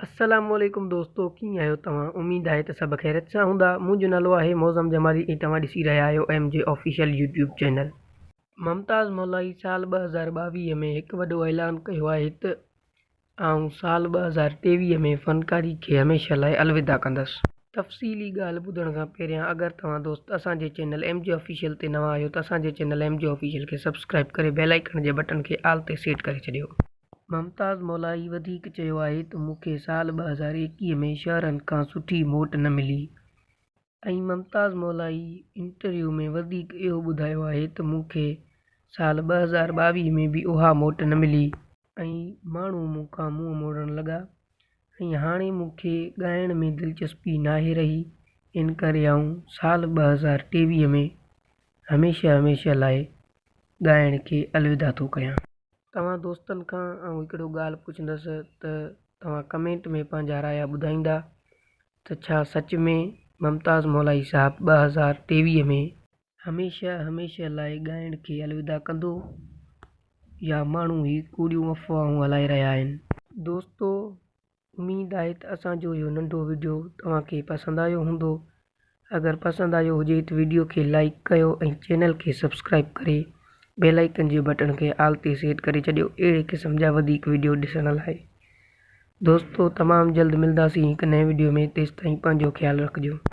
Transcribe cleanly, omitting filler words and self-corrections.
السلام عليڪم دوستو ڪيئن آهيو توهان اميد آهي ته سڀ خيريت سان هوندا منهنجو نالو آهي معظم جمالي ۽ توهان ڏسي رهيا آهيو M J official YouTube channel. Mumtaz Molai سال 2022 ۾ هڪ وڏو اعلان ڪيو آهي ته آئون سال 2023 ۾ فنڪاري کي هميشه لاء الوداع ڪندس. تفصيلي ڳالهه ٻڌڻ کان پهريان اگر توهان دوست اسان جي چينل ايم جي آفيشل تي نوان آهيو ته اسان جي چينل ايم جي آفيشل کي سبسڪرائيب ڪري بيل آئيڪن جي بٽڻ کي آل تي سيٽ ڪري ڇڏيو. ممتاز مولائي وڌيڪ چيو آهي ته مون کي سال 2021 ۾ شهرن کان سٺي موٽ نه ملي. ۽ ممتاز مولائي انٽرويو ۾ وڌيڪ اهو ٻڌايو آهي ته مون کي سال 2022 ۾ به اها موٽ نه ملي. ۽ ماڻهو مون کان منهن موڙڻ لڳا ۽ هاڻي مون کي ڳائڻ ۾ دلچسپي ناهي رهي ان ڪري آئون سال 2023 ۾ هميشه هميشه لاء ڳائڻ کي الوداع ٿو ڪيان. توهان دوستن کان آئون هڪڙو ڳالهه پڇندس ته توهان ڪمينٽ ۾ پنهنجا رايا ٻڌائيندا ته ڇا سچ ۾ ممتاز مولائي صاحب 2023 ۾. هميشه هميشه لاء ڳائڻ کي الوداع ڪندو يا ماڻهو هي ڪوڙيون افواهون هلائي رهيا آهن. دوستو اميد آهي ته اسان جو اهو ننڍو وڊيو توهان کي پسند آيو هوندو اگر پسند آيو هجي ته وڊيو کي لائيڪ ڪيو ۽ چينل کي سبسڪرائيب ڪري بيل آئيڪن جي بٽڻ کي آل تي سيٽ ڪري ڇڏيو اهڙي قسم جا وڌيڪ وڊيو ڏسڻ لاء دوستو تمام جلد ملداسين هڪ نئين وڊيو ۾ تيستائين پنهنجو خيال رکجو.